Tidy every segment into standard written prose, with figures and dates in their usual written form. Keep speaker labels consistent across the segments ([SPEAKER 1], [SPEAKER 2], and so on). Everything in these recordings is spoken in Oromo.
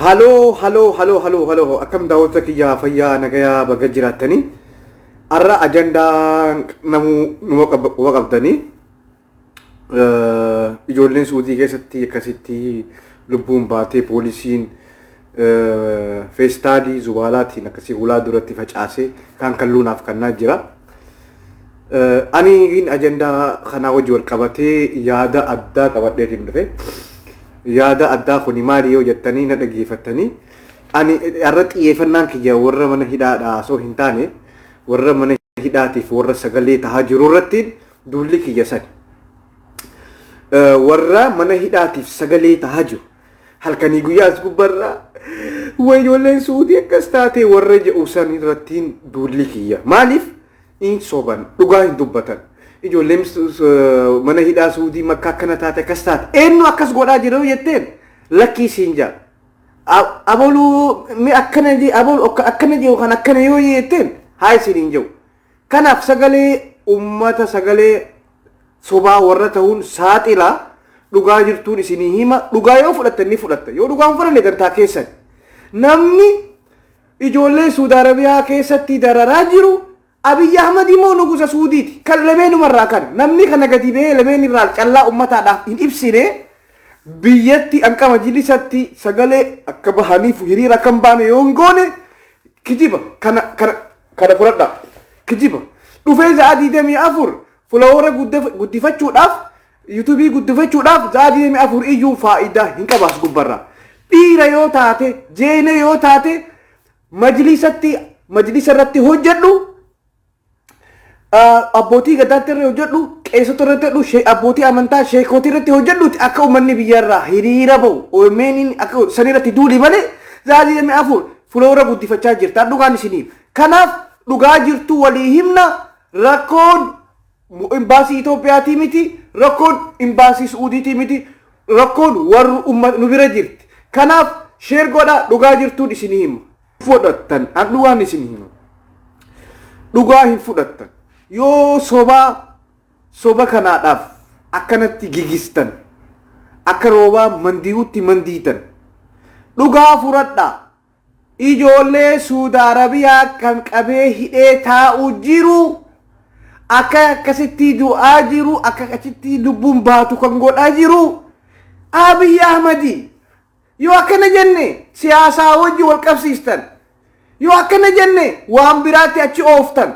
[SPEAKER 1] Haloo haloo haloo haloo haloo, akkam daawwattoota kiyyaa? Fayyaa nagayaa, baga jiraattanii. Har'a ajandaa namuu numa quba qabdanii, ijoolleen Suudii keessatti akkasitti lubbuun baatee, poolisiin feestaalii zubaalaatiin akkasii hulaa duratti facaasee kaan kalluunaaf kannaa jira. Ani ajandaa kanaa wajji wal qabatee yaada addaa qabadheetiin dhufe. Yaada addaa kuni maali yoo jettanii na dhaggeeffattanii, ani har'a xiyyeeffannaan kiyya warra mana hidhaadhaa osoo hin taane, warra mana hidhaatiif warra sagalee tahaa jiru irratti duulli kiyya sani. Warra mana hidhaatiif sagalee tahaa jiru. Halkanii guyyaa as gubbarraa ijoolleen Suudii akkas taate warra jedhu san irrattiin duulli kiyya. Maaliif? In soban, dhugaa hin dubbatan. Ijoolleen mana hidhaa Suudii Makka akkana taate, akkas taate, eenyu akkas godhaa jiru jetteen, lakkii siin jaa. Aboluu mi akkana jee, aboluu akkana jee kan akkana yoo jetteen, haa isin hin jiru. Kanaaf sagalee ummata, sagalee sobaa warra ta'uun saaxila. Dhugaa jirtuun isinii hima. Dhugaa yoo fudhattan ni fudhatta, yoo dhugaa hin fudhanne dantaa keessan. Namni ijoollee Suudi Arabiyaa keessatti dararaa jiru Abiyyi Ahmad immoo nugusa Suudiiti. Kan lameenumarraa kana namni kana gadi ba'ee lameen irraa callaa ummataadhaaf hin ibsine, biyyatti hanqa majlisatti sagalee akka bahaniif hiriira akka hin baane yoo hin goone, kijiba. Kana kana kana fudhadhaa, kijiba. Dhufee sa'a 24 follower guddifachuudhaaf, YouTubeii guddifachuudhaaf sa'a 24 iyyuu faayidaa hin qabaas. Gubbarraa dhiira yoo taate, jeene yoo taate, majlisatti, majlisa irratti hojjedhu, abbootii gadaatti irra hojjedhu, qeessota irratti hojjedhu, abbootii amantaa, sheekootii irratti hojjedhuti, akka uummanni biyyarraa hiriira bahu OMN akka san irratti duuli malee, sa'a 24 follower guddifachaa jirta. Dhugaan isiniif kanaaf dhugaa jirtu walii himna. Rakkoon imbaasii Itoophiyaatii miti, rakkoon imbaasii Su'uudiitii miti, rakkoon warri uummata nu bira jirti. Kanaaf share godhaa, dhugaa jirtuun isinii hima. Fudhattan, an dhugaan isinii hima, dhugaa hin fudhattan yoo sobaa. Soba kanaadhaaf akkanatti gigistan, akka roobaa mandiiwutti mandiitan. Dhugaa fudhadhaa. Ijoollee Suudi Arabiyaa kan qabee hidhee taa'u jiru, akka akkasitti du'aa jiru, akka akkasitti lubbuun baatu kan godhaa jiru Abiy Ahmadi. Yoo akkana jenne siyaasaa wajji wal qabsiistan, yoo akkana jenne waan biraatti achi ooftan.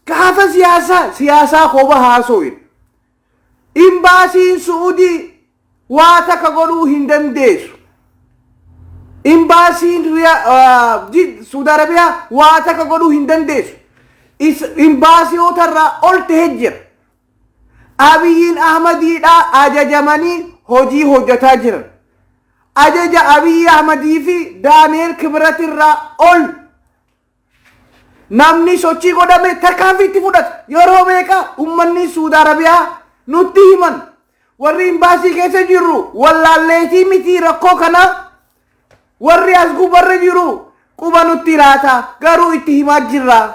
[SPEAKER 1] Gaafa siyaasaa siyaasaa koba haasoo'in. Imbaasiin Su'udii waa takka godhuu hin dandeessu. Imbaasiin Suudi Arabiyaa waa takka godhuu hin dandeessu. Imbaasiyoota irraa ol ta'ee jira. Abiyyiin Ahmadiidhaa ajajamanii hojii hojjetaa jiran. Ajaja Abiyyi Ahmadii fi Daani'eel Kibrat irraa ol namni sochii godhame tarkaanfii itti fudhata. Yeroo meeqa uummanni Suudi Arabiyaa nutti himan? Warri imbaasii keessa jiru wallaalleetii miti rakkoo kana. Warri as gubbarra jiru quba nutti laata, garuu itti himaa jirra.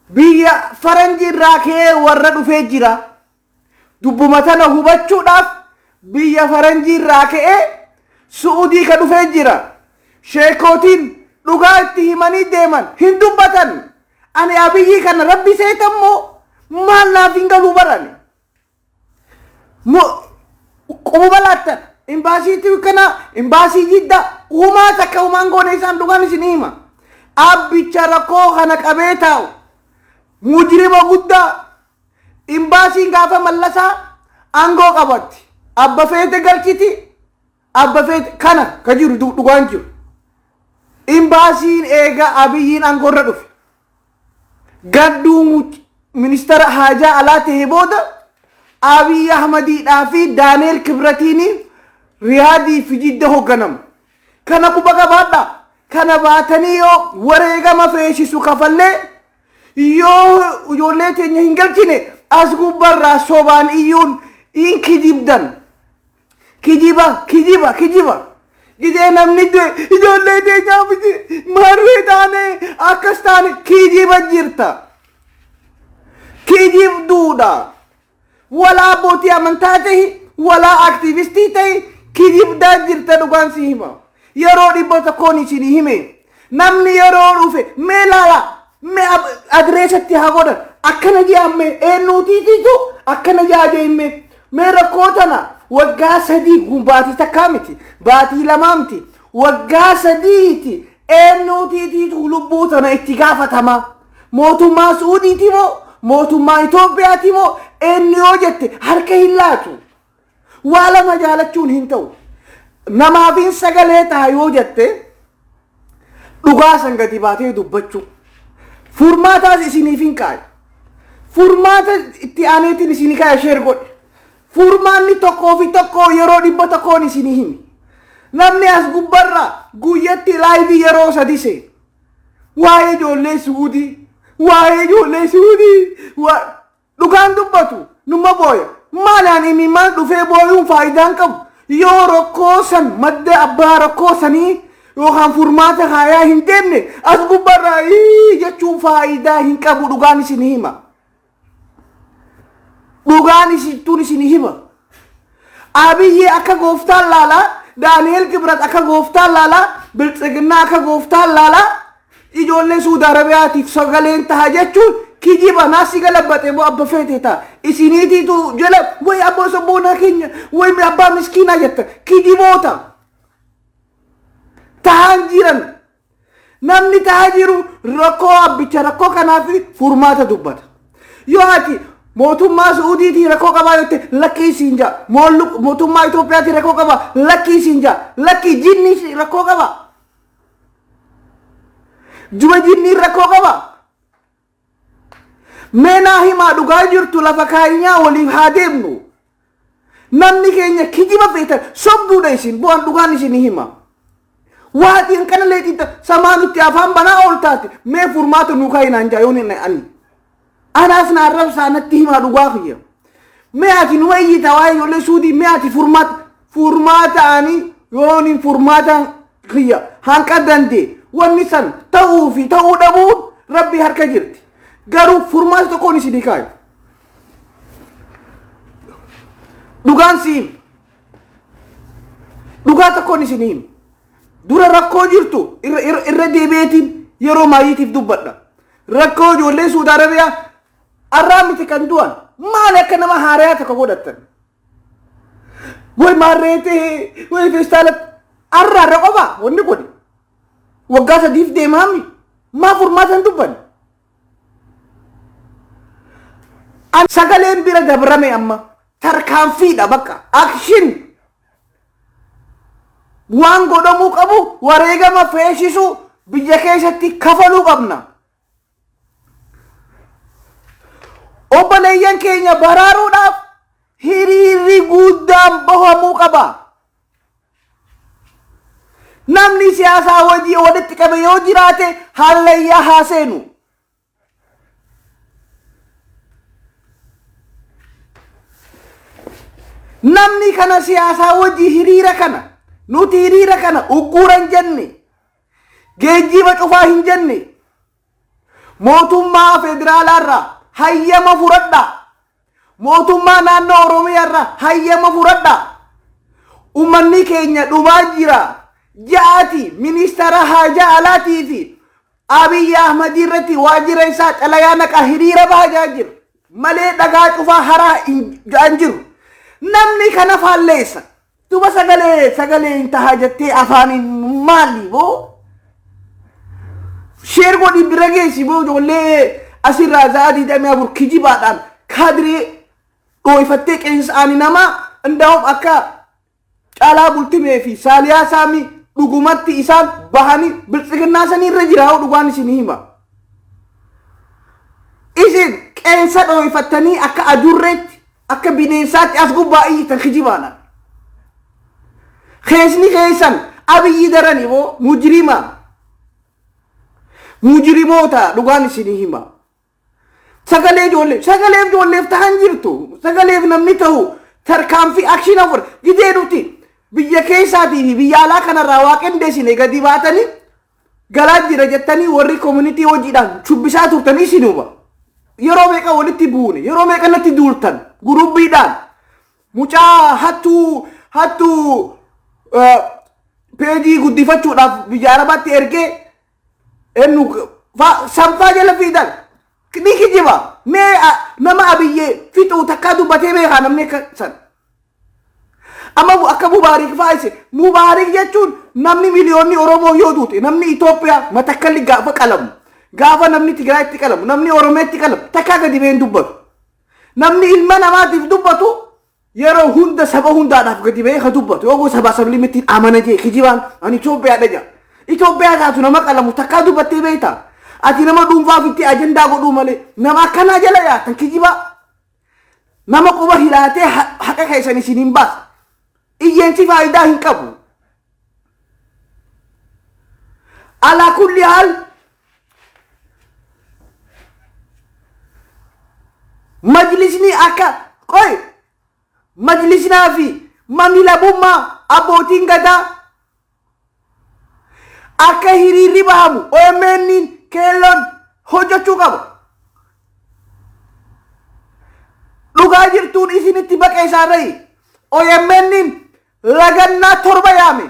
[SPEAKER 1] Biyya faranji irraa ka'ee warra dhufee jira. Dubbuma tana hubachuudhaaf biyya faranjii irraa ka'ee Su'udii ka dhufee jira. Sheekootiin dhugaa itti himanii deeman hin dubbatan. Ani Abiyyii kana rabbi seetammoo maal naaf hin galuu barani. Quba laattan imbaasiitti kana, imbaasii Jidda humaa takka humaan goone isaan. Dhugaan isin hima. Abbicha rakkoo kana qabee taa'u mujrima guddaa. Imbaasiin gaafa Mallasaa aangoo qabatti. Abba feete galchiti, abba feete kana ka jiru dhugaan jiru. Imbaasiin eega Abiyyiin aangoorra dhufe, gadduu ministeera haajaa alaa ta'e booda, Abiy Ahmadiidhaa fi Daani'eel Kibratiin Riyaadii fi Jidda hoogganamu. Kana quba qabaadhaa. Kana baatanii yoo wareegama feesisu kafallee, yoo ijoollee teenya hin galchine, as gubbarraa sobaan iyyuun hin kijibdan. Kijiba, kijiba, kijiba. Gizee namni du'e ijoollee teenyaa miti maarree taane, akkas taane, kijiba jirta. Kijibduudha. Walaa abbootii amantaa tahi, walaa aktiivistii tahi, kijibdaa jirta, dhugaan si hima. Yeroo 100n isinii hime. Namni yeroo dhufe mee laala, mee adreesatti haa godhan. Akkana jedhame eenyuutiititu akkana jedha deemme. Mee rakkoo tana waggaa 3, baatii takkaa miti, baatii lamaa miti, waggaa 3ti, eenyuutiititu lubbuu tana itti gaafatama? Mootummaa Suudiiti moo, mootummaa Itoophiyaati moo, eenyu yoo jette harka hin laatu. Waa lama jaalachuun hin ta'u. Namaafin sagalee ta'a yoo jette, dhugaa san gadi baatee dubbachuu. Furmaataas isiniif hin kaaye. Furmaata itti aaneetiin isinii kaaya, share godhe. Furmaanni tokkoo fi tokko yeroo 100n isinii himi. Namni as gubbarra guyyatti live yeroo sadi seenu. Waa'ee ijoollee Suudii, waa'ee ijoollee Suudii, dhugaan dubbatu numa booya. Maalaan imimmaan dhufee booyuun faayidaan qabu. Yoo rakkoo san madda abbaa rakkoo sanii yookaan furmaata kaayaa hin deemne, as gubbarraa jechuun faayidaa hin qabu, dhugaan isin hima. Dhugaan isittuun isin hima. Abiyyi akka gooftaan laalaa, Daani'el Kibrat akka gooftaan laalaa, Biltsiginnaa akka gooftaan laalaa, ijoollee Suudi Arabiyaatiif sagaleen taha jechuun kijiba. Naasii galabbate moo abba feete ta'a. Isiniitiitu jala way abbaa sabboonaa keenya, way abbaa miskiinaa jetta, kijiboota. Tahaan jiran, namni tahaa jiru rakkoo abbicha, rakkoo kanaaf furmaata dubbata. Yoo ati mootummaa Suudiitii rakkoo qabaa jette, lakkii siin jaa. Mootummaa Itoophiyaatii rakkoo qabaa, lakkii siin jaa. Lakkii, jinni rakkoo qabaa. Juba jinni rakkoo qabaa. Mee naa himaa, dhugaa jirtu lafa kaayinyaa waliif haa deemnu. Namni keenya kijiba feetan, sobduudha isin bu'aan, dhugaan isin hima. Waatiin kana leexitta samaa nutti afaan banaa ol taate, mee furmaata nuu kaayinaan jaa yoon ani. Anaas na arrabsaa, natti himaa dhugaa kiyya. Mee ati numa iyyita waa'ee ijoollee Suudii, mee ati furmaata ani yoon hin furmaata kiyya hanqa dandee, wanni san ta'uu fi ta'uu dhabuun Rabbi harka jirti. Garuu furmaata tokkoon isinii kaayu. Dhugaan siin dhugaa tokkoon isinii hima. Dura rakkoo jirtu irra deebi'eetiin yeroo maayitiif dubbadha. Rakkoo ijoollee Suudi Arabiyaa arraa miti kan du'an, maali akka nama haarayaa tokko godhattan? Way maarree ta'e, way feestaala arraa irra qofa, wanni kun waggaa 3f deemaami, maa furmaata hin dubbanne? Sagaleen bira dabrame, amma tarkaanfiidha, bakka action waan godhamuu qabu, wareegama feeshisu biyya keessatti kafaluu qabna. Obboleeyyan keenya baraaruudhaaf hiriirri guddaan bahamuu qaba. Namni siyaasaa wajii walitti qabe yoo jiraate, hallayyaa haa seenu. Namni kana siyaasaa wajii hiriira kana, nuti hiriira kana ugguura hin jenne, geejjiba cufaa hin jenne, mootummaa federaalaarraa hayyama fudhadhaa. Mootummaa naannoo Oromiyaarraa hayyama fudhadhaa. Uummanni keenya dhumaa jira. Ja'aati ministeera haajaa alaatii fi Abiyyi Ahmadii irratti waajjira isaa xalayaa naqaa, hiriira bahaa jira. Malee dhagaa cufaa haraa hin jiru. Namni kana faalleessa. Duba sagalee hin tahaa jettee afaaniin maali boo? Share godhi, bira geessi boo. Ijoollee asirraa za'a 24 kijibaadhaan kaadiree dhooyfattee qeensaani namaa indaa'um akka Caalaa Bultimee fi Saaliyaa Saamii dhugumatti isaan bahanii biltsiginnaa sanii irra jira, dhugaan isin hima. Isin qeensa dhooyfattanii akka adurreetti, akka bineensaatti as gubbaa iyyitan kijibaadhaan. Keessni keessan Abiyyi darani boo, mujrima. Mujrimoota, dhugaan isin hima. Sagalee ijoollee, sagalee ijoolleef tahan jirtu, sagaleef namni ta'u tarkaanfii action afur gidee nuti biyya keessaatii fi biyya alaa kanarraa waa qindeessine gadi baatanii galaa jira jettanii warri community hojiidhaan shubbisaa turtanii isinuma. Yeroo meeqa walitti buune, yeroo meeqa natti duultan gurubbiidhaan, mucaa hattuu hattuu. Peejii guddifachuudhaaf biyya Arabaatti ergee eenyu sanfaa jala fiidan ni kijiba. Mee nama Abiyyee fixuu takkaa dubbatee beekaa namni akka san. Amma akka Mubaarik fa'aa ise Mubaarik jechuun namni miliyoonni Oromoo yoo duute, namni Itoophiyaa matakkalli gaafa qalamu, gaafa namni Tigraayitti qalamu, namni Oromiyaatti qalamu takkaa gadi ba'ee hin dubbatu. Namni ilma namaatiif dubbatu yeroo hunda saba hundaadhaaf gadi ba'ee ka dubbatu yoo saba sablimittiin amana jee kijibaan ani Itoophiyaadha jaa. Itoophiyaa taatu nama qalamu takkaa dubbattee beektaa? Ati nama dhuunfaa ofitti ajandaa godhuu malee nama akkanaa jala yaatan kijibaa. Nama quba hiraatee haqa keessan isin hin baasa. Iyyeensi faayidaa hin qabu. Alaa kulli haal majlisni akka qoy majlisnaa fi manni labummaa abbootiin gadaa akka hiriirri bahamu OMN keelloon hojjechuu qaba. Dhugaa jirtuun isinitti baqee isaarrayi. OMN lagannaa 7 yaame.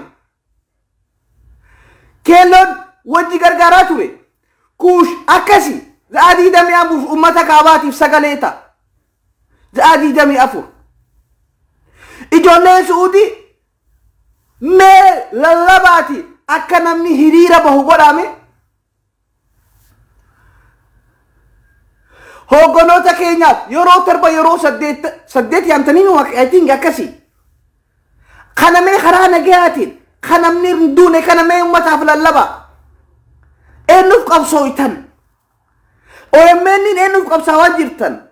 [SPEAKER 1] Keelloon wajji gargaaraa ture. Kuush akkasi za'a 24 uummata kaabaatiif sagalee ta'a. Za'a 24. Ijoolleen Su'uudii mee lallabaati akka namni hiriira bahu godhaame. Hoogganoota keenyaaf yeroo 7, yeroo 8 yaamtanii nu, I think akkasii. Kana mee karaa nagayaatiin kan namni hin duune kana mee uummataaf lallabaa. Eenyuuf qabsooytan? OMN eenyuuf qabsaawaa jirtan?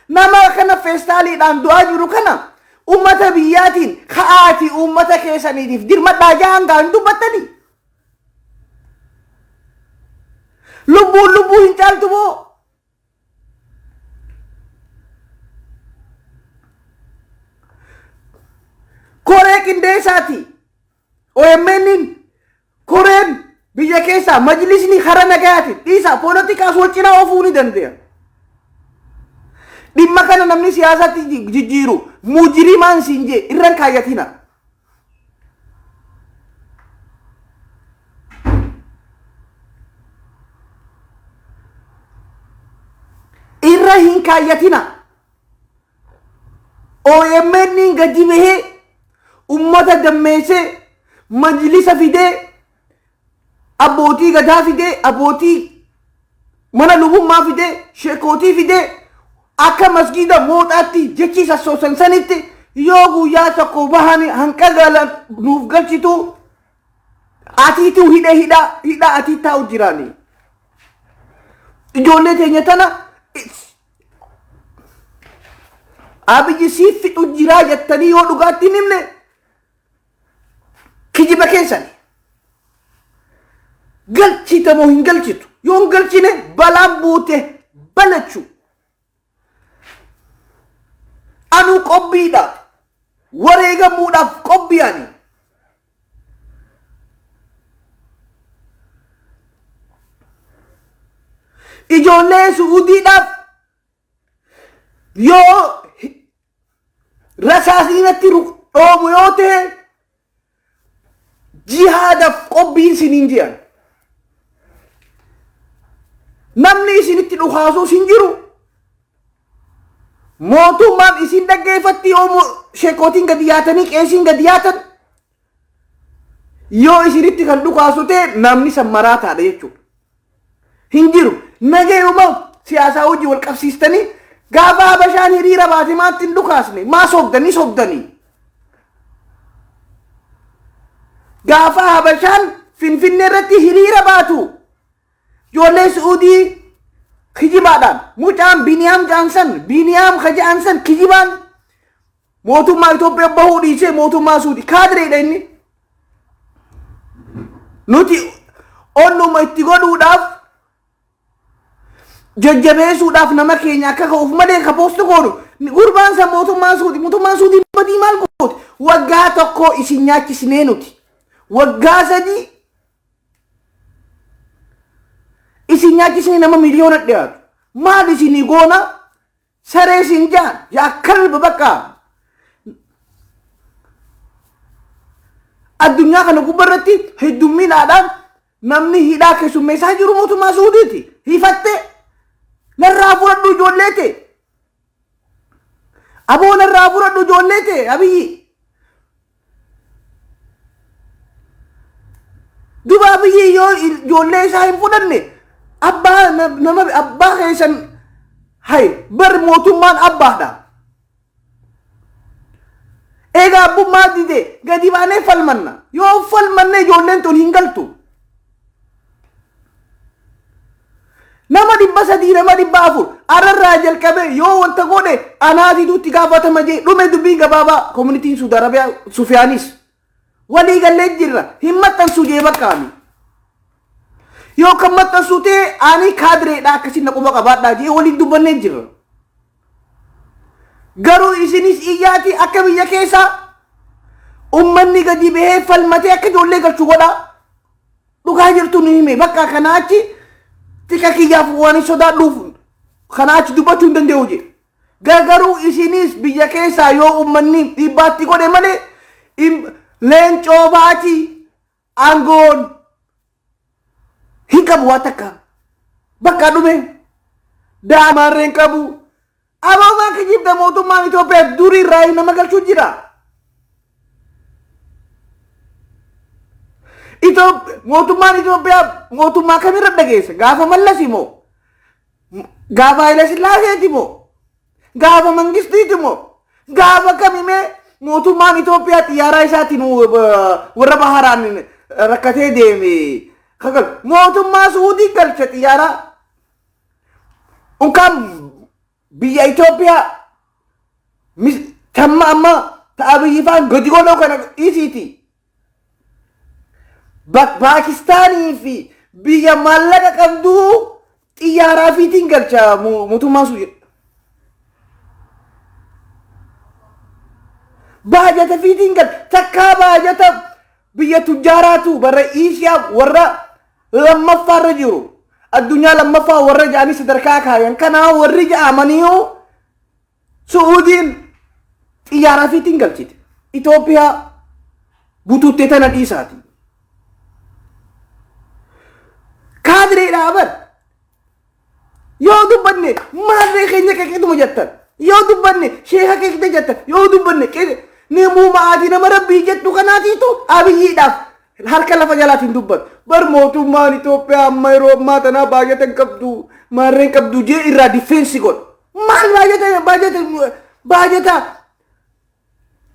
[SPEAKER 1] Nama kana feestaaliidhaan du'aa jiru kana uummata biyyaatiin ka'aatii uummata keessaniitiif dirmadhaa jahan gaa hin dubbattanii? Lubbuun lubbuu hin caaltu moo? Koree qindeessaati. OMN koreen biyya keessaa majlisni kara nagayaatiin dhiisaa poolotikaas wal cinaa oofuu ni danda'a. Dhimma kana namni siyaasatti jijjiiru mujirimaan siin jee irran kaayyatina. Irra hin kaayyatina. OMN gadi bahee ummata dammeessee majlisa fidee abbootii gadaa fidee abbootii mana lubummaa fidee sheekootii fidee akka masgiida mooxaatti jechi sassoosan sanitti yoo guyyaa tokko bahani hanqa galan nuuf galchitu atiitu hidhee hidhaa hidhaa atii taa'u jiraani. Ijoollee teenya tana Abiyyi siif fixu jiraa jettanii yoo dhugaatti hin himne kijiba keessani. Galchita moo hin galchitu? Yoo hin galchine balaan buute balachu. Anuu qobbiidha. Wareegamuudhaaf qobbii ani. Ijoollee Su'uudiidhaaf yoo rasaasni natti dhoomu yoo ta'e jihaadaaf qobbiin isiniin jedhan. Namni isinitti dhukaasuus hin jiru. Mootummaan isin dhaggeeffatti yoo sheekootiin gadi yaatanii qeesiin gadi yaatan yoo isinitti kan dhukaasu ta'e namni san maraataadha jechuudha. Hin jiru. Nagayuma siyaasaa hojii wal qabsiistanii gaafa Habashaan hiriira baate maatti hin dhukaasne maa sobdanii sobdanii. Gaafa Habashaan Finfinnee irratti hiriira baatu ijoollee Su'uudii kijibaadhaan mucaan Biniyaam Jaansan Biniyaam Kaja'ansan kijibaan mootummaa Itoophiyaa bahuu dhiisee mootummaa Suudii kaadireedha inni. Nuti onnuma itti godhuudhaaf jajjabeessuudhaaf nama keenya akka ka'uuf malee ka poostu goonu gurbaan san mootummaa Suudii mootummaan Suudii badii maal gooti waggaa tokko isin nyaachisnee nuti waggaa 3 isin nyaachisnee nama miliyoona dhiyaatu maal isinii goona saree isin jaan yaa kalba bakka. Addunyaa kana gubbarratti heddumminaadhaan namni hidhaa keessummeessaa jiru mootummaa Suudiiti. Hifattee narraa fudhadhu ijoollee tee. Aboo narraa fudhadhu ijoollee tee Abiyyi. Duba Abiyyi yoo ijoollee isaa hin fudhanne abbaa nama abbaa keessan hay bar mootummaan abbaadha. Egaa abbummaa dide gadi baanee falmanna. Yoo falmanne ijoolleen tun hin galtu. Nama 300 nama 400 ararraa jalqabee yoo wanta godhe anaatiitu itti gaafatama jee dhume dubbiin gabaabaa koominitiin Suudi Arabiyaa Sufiyaanis walii gallee jirra hin maxxansuu jee bakkaami. Yoo kan maxxansuu ta'e ani kaadireedha akkasiin na quba qabaadhaa jee waliin dubbannee jirra. Garuu isinis iyyaati akka biyya keessaa ummanni gadi bahee falmatee akka ijoollee galchu godhaa. Dhugaa jirtu nu hime bakka kanaa achi tika kiyyaaf waan hin sodaadhuuf kanaa achi dubbachuu hin danda'u jedhe. Garuu isinis biyya keessaa yoo ummanni dhiibbaatti godhe malee leencoo baati aangoon hin qabu waan takka. Bakka dhume daa'immaarree hin qabu. Aboomaa kijibda mootummaan Itoophiyaa durii irraa nama galchuu jira. Mootummaan Itoophiyaa mootummaa kamirra dhageessa? Gaafa Mallasi moo? Gaafa Haayila Sillaaseeti moo? Gaafa Mangistiiti moo? Gaafa kamimee mootummaan Itoophiyaa xiyyaaraa isaatiin warra baharaan rakkatee deeme? Mootummaa Suudii galcha xiyyaaraa. Unkaan biyya Itoophiyaa tamma amma ta Abiyyi faan gadi godhoo kana dhiisiiti. Paakistaanii fi biyya maallaqa qabduu xiyyaaraa fiitiin galcha mootummaan sun jedha. Baajata fiitiin galcha takkaa baajata biyya tujjaaraatu bara Iisiyaa warra lammaffaarra jiru. Addunyaa lammaffaa warra ja'anii sadarkaa kaayan kanaa warri ja'amaniiyu Su'uudiin xiyyaaraa fiitiin galchite. Itoophiyaa butuuttee tana dhiisaati. Kaadireedhaa bar. Yoo dubbanne maarree keenya qeqetuma jettan. Yoo dubbanne sheeka qeqte jettan. Yoo dubbanne nemuu ma'aatii nama rabbii jettu kanaatiitu Abiyyiidhaaf harka lafa jalaatiin dubbatu. Bar mootummaan Itoophiyaa amma yeroo ammaa tanaa baajata hin qabdu maarree hin qabdu jee irraa difeensi godha. Maal baajata baajata baajata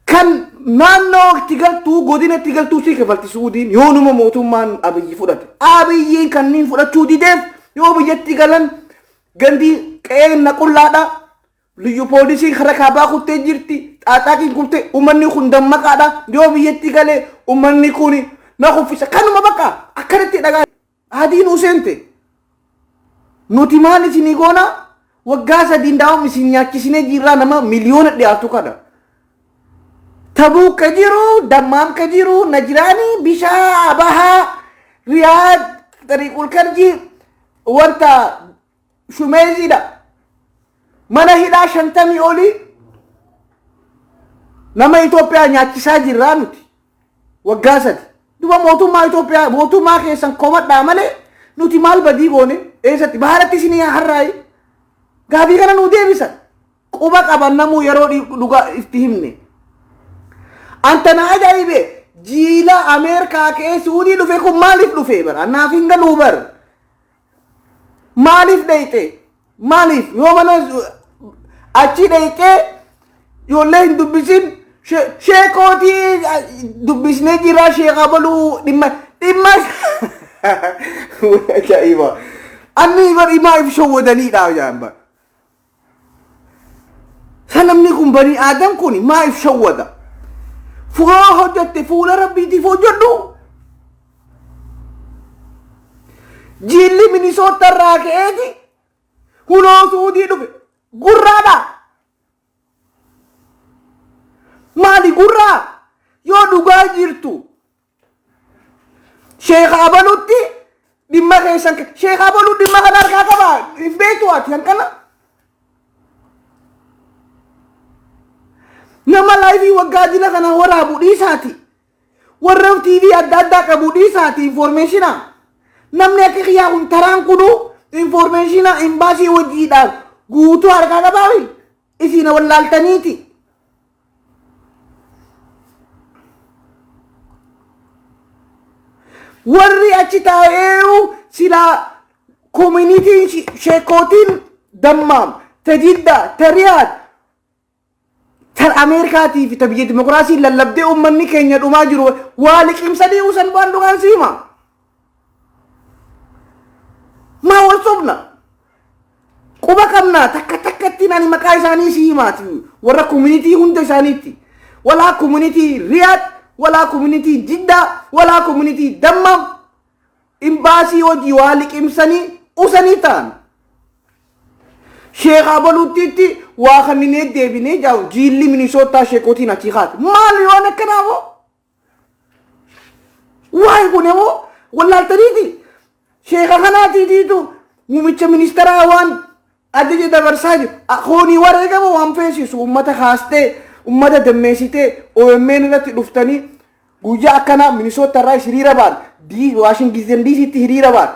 [SPEAKER 1] kan naannoo itti galtuu godina itti galtuu sii kafalti Suudiin yoonuma mootummaan Abiyyi fudhate. Abiyyiin kanneen fudhachuu dideef yoo biyyatti galan gandi qe'een na qullaadha. Liyyu poolisiin kara kaabaa kuttee jirti. Xaaxaaqiin kuttee uummanni kun dammaqaadha. Yoo biyyatti galee uummanni kun na kuffisa. Kanuma bakka akkanatti dhagaa. Adiin useente. Nuti maal isinii goona? Waggaa sadiin daa'um isin nyaachisinee jirraa nama miliyoona dhiyaatu kana. Tabuuk ka jiru, Dammaam ka jiru, Najiraanii, Bishaa, Abahaa, Riyaad, Xariiqul Karjii, wanta Shumeeziidha. Mana hidhaa 50 olii nama Itoophiyaa nyaachisaa jirraa nuti. Waggaa 3. Duba mootummaa Itoophiyaa mootummaa keessan komadhaa malee nuti maal badii goone eessatti baharatti isinii harraayi. Gaafii kana nuu deebisan. Quba qaban namuu yeroo dhugaa itti himne. Antana ajaa'ibe jiila Ameerikaa ka'ee Suudii dhufe kun maaliif dhufe bara naaf hin galuu bar. Maaliif dhayxe? Maaliif yoo mana achi dhayxee ijoollee hin dubbisin sheekootii dubbisnee jira sheekaa baluu dhimma dhimma ajaa'iba. Anni bar imaa if shawwadaniidha jaan bar. Sanamni kun banii aadam kun maa if shawwada? Fuula hojjatte fuula rabbiitiif hojjedhu. Jiilli Minisoota irraa ka'eeti huloo Suudii dhufe gurraadha. Maali gurraa? Yoo dhugaa jirtu Sheekha abalutti dhimma keessan sheekha abaluu dhimma kana harkaa qaba hin beektu ati hanqana. Nama laayifii waggaa jila kana waraabu dhiisaati. Warra TV adda addaa qabu dhiisaati information. Namni akka kiyyaa kun taraan kunu information imbaasii hojiidhaan guutuu harkaa qabaawi. Isiin wallaaltaniiti. Warri achi taa'eeru silaa communityn sheekootiin Dammaam, ta Jiddaa, ta Riyaad, ta Ameerikaatii fi ta biyya dimokiraasii lallabdee uummanni keenya dhumaa jiru waa liqimsanii usan waan dhugaan siima. Maa wal sobna? Quba qabna takka takkattiin ani maqaa isaanii si himaati warra community hunda isaaniitti. Walaa community Riyaad, walaa community Jiddaa, walaa community Dammaam imbaasii hojii waa liqimsanii usanii ta'an. Sheekh Abaluuttiitti waa kanninee deebinee jaawu jiilli Minisootaa sheekotiin achii kaate. Maali waan akkanaa moo? Waa'ee kun immoo wallaaltaniiti. Sheeka kanaatiitiitu muumicha ministeeraa waan ajaja dabarsaa jiru. Hoonii wareegama waan feesisu uummata kaastee uummata dammeessitee OMN irratti dhuftanii guyyaa akkanaa Minisoota irraa hiriira ba'an, Waashington DCtti hiriira ba'an,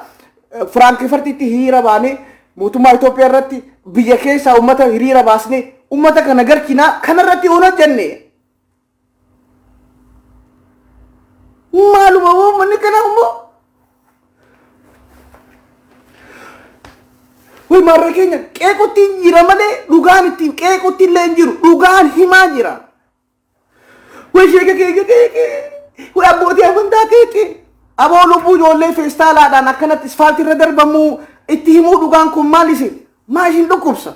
[SPEAKER 1] Firaankifartitti hiriira baanee mootummaa Itoophiyaa irratti biyya keessaa uummata hiriira baasnee uummata kana galchinaa kanarratti oon hojjenne. Maaluma uummanni kanaa immoo. Way maarree keenya qeequtti jira malee dhugaan ittiin qeequtti illee hin jiru, dhugaan himaa jira. Way sheeka keenya qeeqee, way abbootii amantaa qeeqee. Aboo lubbuu ijoollee feestaalaadhaan akkanatti isfaaltii irra darbamuu itti himuu dhugaan kun maal isin? Maa isin dhukkubsa?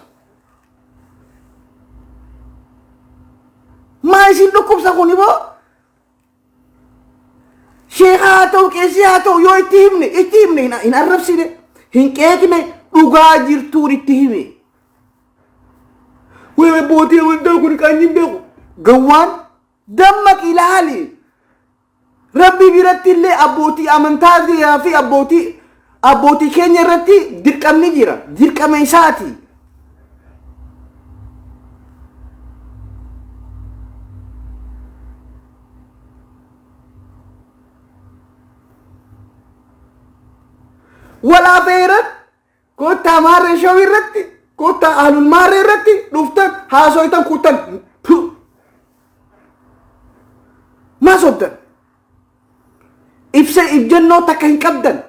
[SPEAKER 1] Maa isin dhukkubsa kun immoo? Sheeka haa ta'u, qeessii haa ta'u, yoo itti himne hin arrabsine, hin qeeqne, dhugaa jirtuun itti hime. Way abbootii amantaa kun qaanyiin beeku. Gawwaan dammaqi ilaali. Rabbi biratti illee abbootii amantaa fi abbootii keenya irratti dirqamni jira. Dirqama isaati. Walaa feeran kottaa maarree shawii irratti, kottaa ahlul maarree irratti dhuftan haasoytan kuttan. Maa sobdan? Ibsa ijjennoo takka hin qabdan.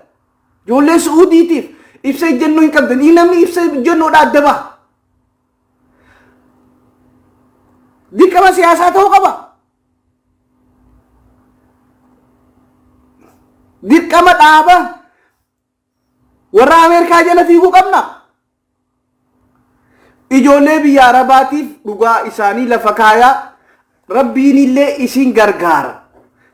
[SPEAKER 1] Ijoollee Su'uudiitiif ibsa ijjennoo hin qabdan. Namni ibsa ijjennoodha adda baha. Dirqama siyaasaa ta'uu qaba. Dirqama dhaaba warra Ameerikaa jala fiiguu qabna. Ijoollee biyya Arabaatiif dhugaa isaanii lafa kaayaa, Rabbiin illee isin gargaara.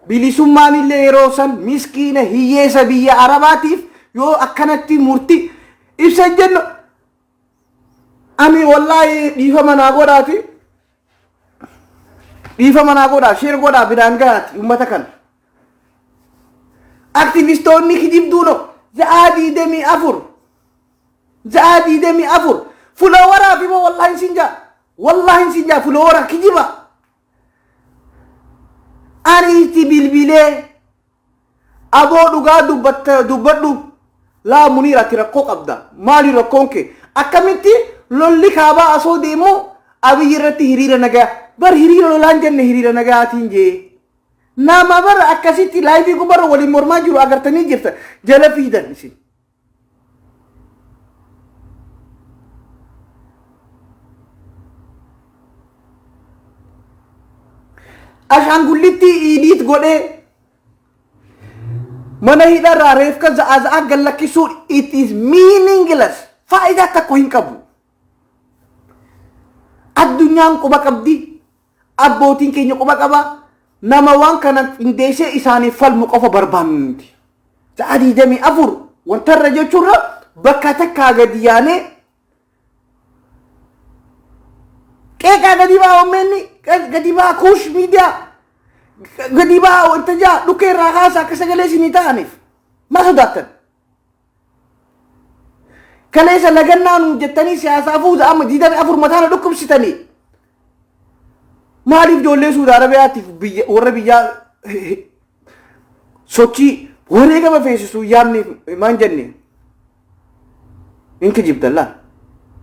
[SPEAKER 1] Bilisummaan illee yeroo san miskiina hiyyeessa biyya Arabaatiif yoo akkanatti murti ibsa jennu ani wallaahi dhiifama naa godhaati. Dhiifama naa godhaa, share godhaa, biraan gahaati uummata kana. Aktivistoonni kijibduuno za'aa 24, za'aa 24 followeraa fi moo wallaahi sin jaa, wallaahi sin jaa, followeraa kijiba. Ani itti bilbilee, aboo dhugaa dubbatta dubbadhu, laa Muniir, ati rakkoo qabda, maali rakkoon kee? Akkamitti lolli kaabaa asoo deemu Abiyyi irratti hiriira nagaa, bar hiriira lolaan jenne, hiriira nagaatiin jee. Nama bara akkasitti live gubbarra waliin mormaa jiru agartanii jirta, jala fiidan isin. Ashaangullitti edit godhee mana hidharraa reefka za'aa za'aa gallakkisuun it is meaningless. Faayidaa takko hin qabu. Addunyaan quba qabdi. Abbootiin keenya quba qaba. Nama waan kana qindeessee isaaniif falmu qofa barbaannu nuti. Sa'a 24 wantarra jechuurra bakka takkaa gadi yaanee qeeqaa gadi baa, uummanni gadi baa, kuush miidiyaa gadi baa, wanta jaa dhukkee irraa kaasa akka sagalee isinii ta'aniif. Maa sodaattan? Kaleessa lagannaa nuun jettanii siyaasaa fuuta amma 24 mataana dhukkubsitanii. Maaliif ijoollee Suudi Arabiyaatiif biyya warra biyyaa Sochii wareegama feesisuu yaamne maan jenne hin kijibdan laal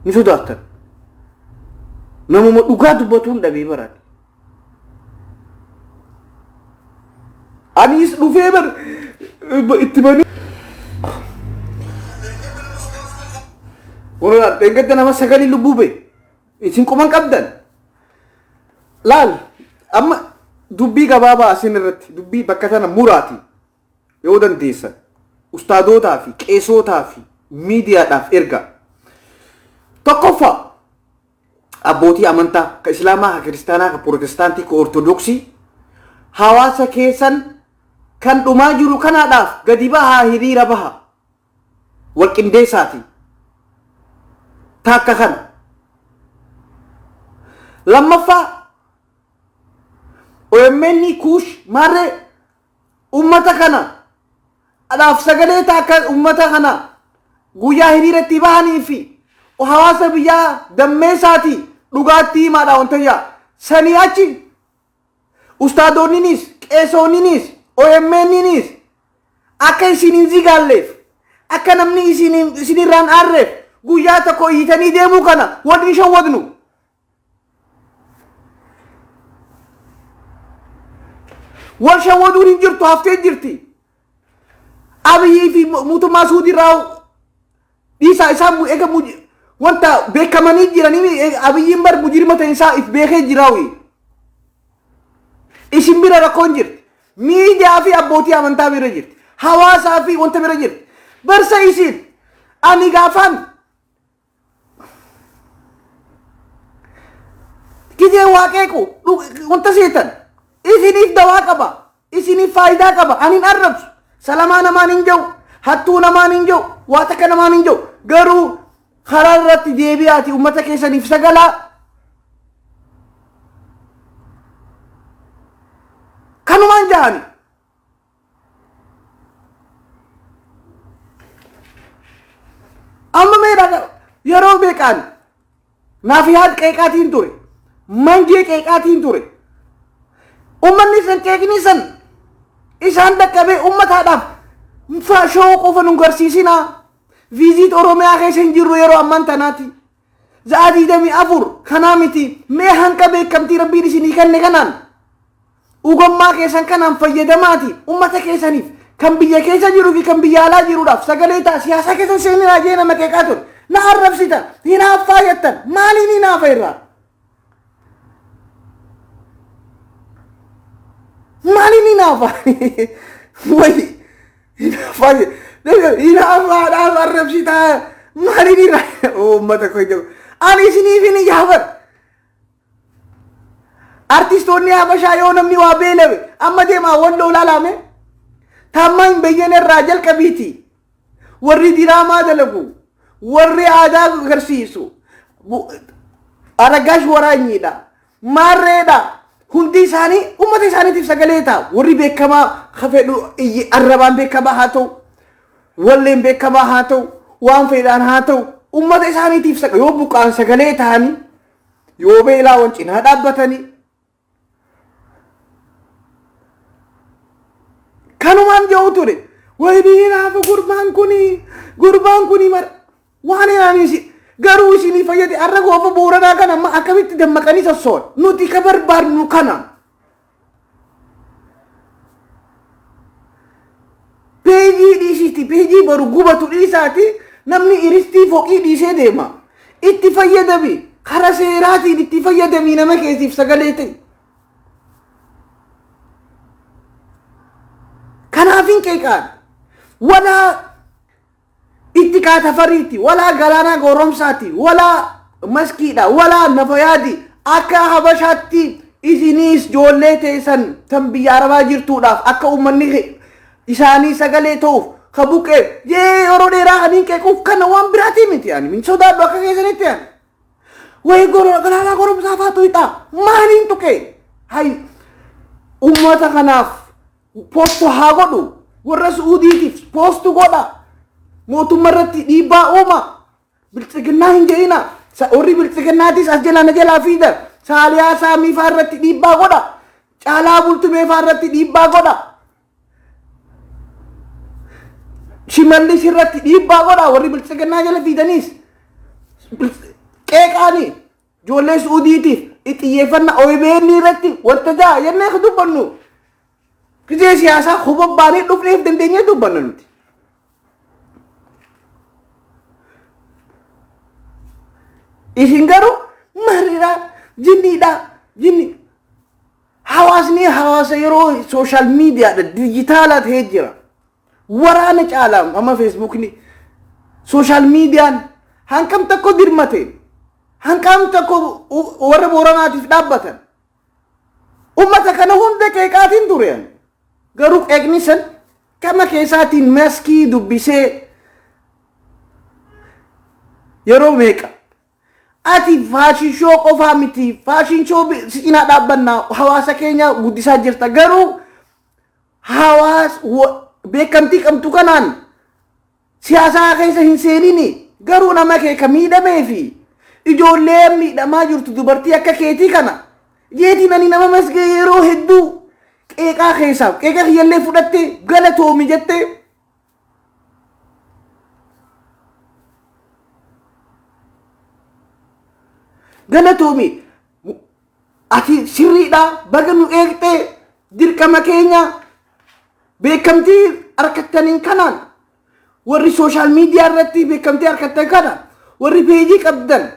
[SPEAKER 1] ni sodaattan. Namuma dhugaa dubbatuun dhabee baraan. Anis dhufee bar itti banii. Warra dheengadda nama sagalii lubbuu ba'e. Isin quban qabdan. Laal amma dubbii gabaabaa asin irratti dubbii bakka tana muraati yoo dandeessan ustaadotaa fi qeesotaa fi miidiyaadhaaf erga. Tokkoffaa abbootii amantaa ka islaamaa ka kiristaanaa ka pirootestaantii ka ortodoksii hawaasa keessan kan dhumaa jiru kanaadhaaf gadi bahaa hiriira baha wal qindeessaati taakka kana. Lammaffaa OMN Kuush maarree ummata kana dhaaf sagalee taakka ummata kana guyyaa hiriiratti bahanii fi hawaasa biyyaa dammeessaati dhugaatti himaadha wantayyaa sanii achi ustaadoonninis qeesoonninis OMNnis akka isin hin zigaalleef akka namni isin isinirraan aarreef guyyaa tokko iyyitanii deemuu kana wal hin shawwadnu. Wal shawwaduun hin jirtu haftee jirti. Abiyyii fi mootummaa Suudii irraa dhiisaa isaan eega wanta beekamanii jiranii Abiyyiin bar mujirima ta'e isaa if beekee jiraawi. Isin bira rakkoon jirti. Miidiyaa fi abbootii amantaa bira jirti. Hawaasaa fi wanta bira jirti. Barsa isin ani gaafaan gizee waa qeequ wanta seetan isiniif dawaa qaba isiniif faayidaa qaba ani hin arrabsu salamaa namaan hin jiru hattuu namaan hin jiru waa takka namaan hin jiru garuu karaa irratti deebi'aati ummata keessaniif sagalaa kanumaan jahani. Amma meedha yeroo meeqaan naaf yaad qeeqaatiin ture manjee qeeqaatiin ture ummanni san qeeqni san isaan dhaqqabee ummataadhaaf shoo qofa nu garsiisinaa viiziit Oromiyaa keessa hin jirru yeroo ammaan tanaati. Za'a 24 kanaa miti mee hanqa beekamtii rabbiin isinii kenne kanaan Ugommaa keessan kanaan fayyadamaati ummata keessaniif kan biyya keessa jiruu fi kan biyya alaa jiruudhaaf sagalee ta'a siyaasaa keessan seeninaa jee nama qeeqaa ture. Na arrabsitan, hinaaffaa jettan, maaliin hinaafa irraa? Maaliin hinaafa? Wayi hinaaffaa hinaaffaadhaaf arrabsitaa maaliin hinaafa? Uummata koo jedhu. Ani isiniif hin iyyaafadhu. Artistoonni Habashaa yoo namni waa beelawe amma deemaa walloo ilaalame taammaa hin beyyene irraa jalqabiiti. Warri diraamaa dalagu, warri aadaa agarsiisu, Aragaash Waraanyiidha, Maarreedha. Hundi isaanii uummata isaaniitiif sagalee ta'a. Warri beekamaa fedhu arrabaan beekamaa haa ta'u, walleen beekamaa haa ta'u, waan fedhaan haa ta'u, uummata isaaniitiif yoo buqqaan sagalee ta'anii yoo beelaawan cinaa dhaabbatanii kanumaan jedhu ture wayii hinaafa gurbaan kuni gurbaan kuni mara waan hinaanis garuu isinii fayyade har'a goofa booranaa kana amma akkamitti dammaqanii sossoon nuti ka barbaadnu kana peejii dhiisiiti peejii boru gubatu dhiisaati namni iristii foqii dhiisee deema itti fayyadami kara seeraatiin itti fayyadami nama keessiif sagalee ta'e kanaaf hin qeeqaan walaa itti kaatafariiti walaa galaanaa goromsaati walaa maskiidha walaa nafayaadi akka habashaatti isiniis ijoollee teessan tan biyya arabaa jirtuudhaaf akka uummanni isaanii sagalee ta'uuf ka buqqee jee yeroo dheeraa kan hin qeequuf kana waan biraatii miti ani hin sodaadhu akka keessanitti ani wayi galaanaa goromsaa faatu hixaa maaliin tuqee hay uummata kanaaf poostu haa godhu warra su'uudiitiif poostu godha mootummaa irratti dhiibbaa uuma biltsiginnaa hin jedhina warri biltsiginnaatis as jalaa na jalaa fiidan saaliyaa saamii faa irratti dhiibbaa godha caalaa bultumee faa irratti dhiibbaa godha Shimallis irratti dhiibbaa godhaa, warri Biltsiginnaa jala fiidaniis qeeqaanii ijoollee Suudiitiif xiyyeeffannaa OBN irratti wanta ja'a jennee ka dubbannu. Gizee siyaasaa hubabbaanee dhufneef dandeenyee dubbanna nuti. Isin garuu mariidha, jinniidha, jinni. Hawaasni hawaasa yeroo social miidiyaadha, dijitaalaa ta'ee jira. Waraana caalaa amma Feesbuukni, social miidiyaan hangam tokko dirmate, hangam tokko warra Booranaatiif dhaabbatan. Ummata kana hunda qeeqaatiin ture. Garuu qeeqni san kama keessaatiin maskii dubbisee yeroo meeqa. Ati fashion show qofaa miti, fashion show si cinaa dhaabbannaa, hawaasa keenya guddisaa jirta. Garuu hawaas beekamtii qabdu kanaan siyaasaa keessa hin seenini. Garuu nama kee ka miidhamee fi ijoollee miidhamaa jirtu, dubartii akka keetii kana jeetiin ani nama masgee yeroo hedduu qeeqaa keessaa qeeqa kiyyallee fudhattee galatoomi jettee. Galatoomi, ati sirriidha, baga nu eegxee, dirqama keenya beekamtii argattaniin kanaan warri social media irratti beekamtii argattan kana, warri peejii qabdan,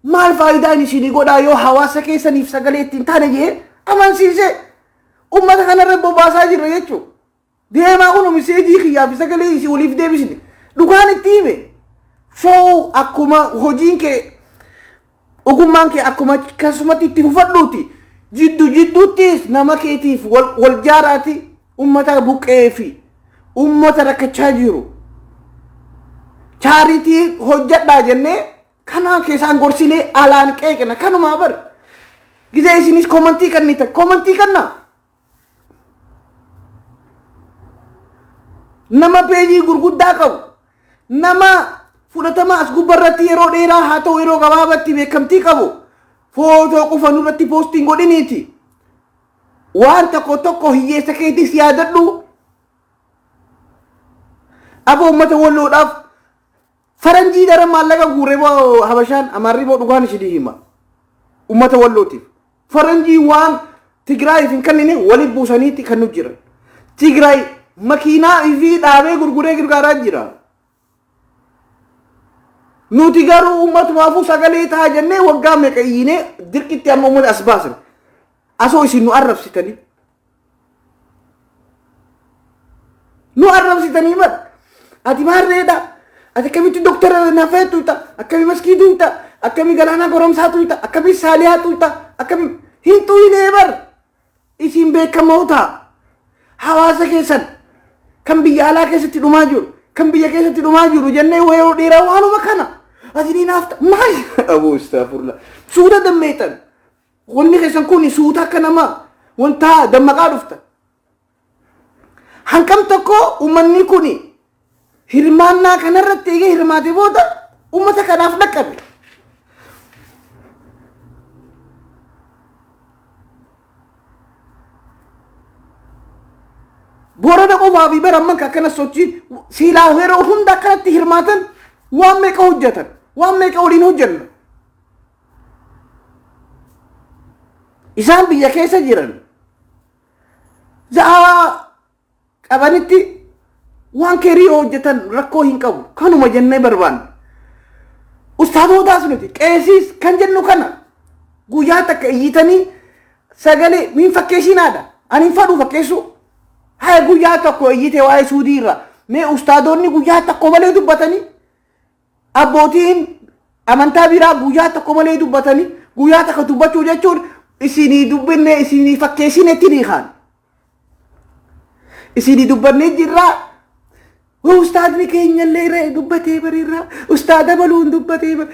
[SPEAKER 1] maal faayidaan isinii godhaa yoo hawaasa keessaniif sagalee ittiin taane jee amansiise ummata kanarra bobbaasaa jirra jechuudha. Deemaa kun miseejii kiyyaa fi sagalee isii waliif deebisne dhugaan itti hime. Show akkuma hojiin kee, ogummaan kee akkuma akkasumatti itti fufadhuuti. Jiddu jidduuttis nama keetiif wal jaaraati ummata buqqee fi ummata rakkachaa jiru. Charity hojjedhaa jennee kanaan keessaan gorsinee alaan qeeqna kanumaa bar. Gizee isinis comment kennitan, comment kennaa. Nama peejii gurguddaa qabu, nama fudhatama as gubbarratti yeroo dheeraa haa ta'u yeroo gabaabatti beekamtii qabu, footoo qofa nurratti post iin godhiniiti. Waan tokko tokko hiyyeessa keetis yaadadhu. Aboo, uummata Walloodhaaf faranjii dara maallaqa guuree boo Habashaan Amaarri boo dhugaan isinii hima. Uummata Wallootiif. Faranjii waan Tigraayiif hin kennine waliin buusaniitti kan nu jiran. Tigraay makiinaa ifii dhaabee gurguree gargaaraa jira. Nuti garuu uummatumaafuu sagalee ta'a jennee waggaa meeqa iyyinee dirqitti amma uummata as baasan. Asoo isin nu arrabsitanii. Nu arrabsitanii bar. Ati maarreedha. Ati akkamitti doktara Nafee tuyta? Akkami maskii tuyta? Akkami Galaanaa Goromsaa tuyta? Akkami Saaliyaa tuyta? Akkami hin tuyinee bar. Isin beekamoota. Hawaasa keessan kan biyya alaa keessatti dhumaa jiru, kan biyya keessatti dhumaa jiru jennee yeroo dheeraa waanuma kana. Ati ni naafta. Maal? Aboo, astaghfirullah. Suuta dammeexan. Wanni keessan kun suuta akka nama wanta dammaqaa dhufta. Hanqam tokko uummanni kun hirmaannaa kanarratti eegee hirmaate booda uummata kanaaf dhaqqabe. Boorana qofaa fi bara amman akkana sochiin siilaa yeroo hunda akkanatti hirmaatan waan meeqa hojjetan, waan meeqa waliin hojjenna. Isaan biyya keessa jiran za'aa qabanitti waan keerii yoo hojjetan rakkoo hin qabu, kanuma jennee barbaanna. Ustaadotaas nuti qeesiis kan jennu kana guyyaa takka iyyitanii sagalee min fakkeessinaadha. Ani hin fadhu fakkeessuu. Haya, guyyaa tokko iyyite waa'ee Suudii irraa. Mee ustaadonni guyyaa tokko malee dubbatanii, abbootiin amantaa biraa guyyaa tokko malee dubbatanii, guyyaa takka dubbachuu jechuun isinii dubbinne isinii fakkeessinetti ni kaan. Isinii dubbannee jirraa. Ustaadni keenya illee dubbatee bariirraa, ustaada baluun dubbatee.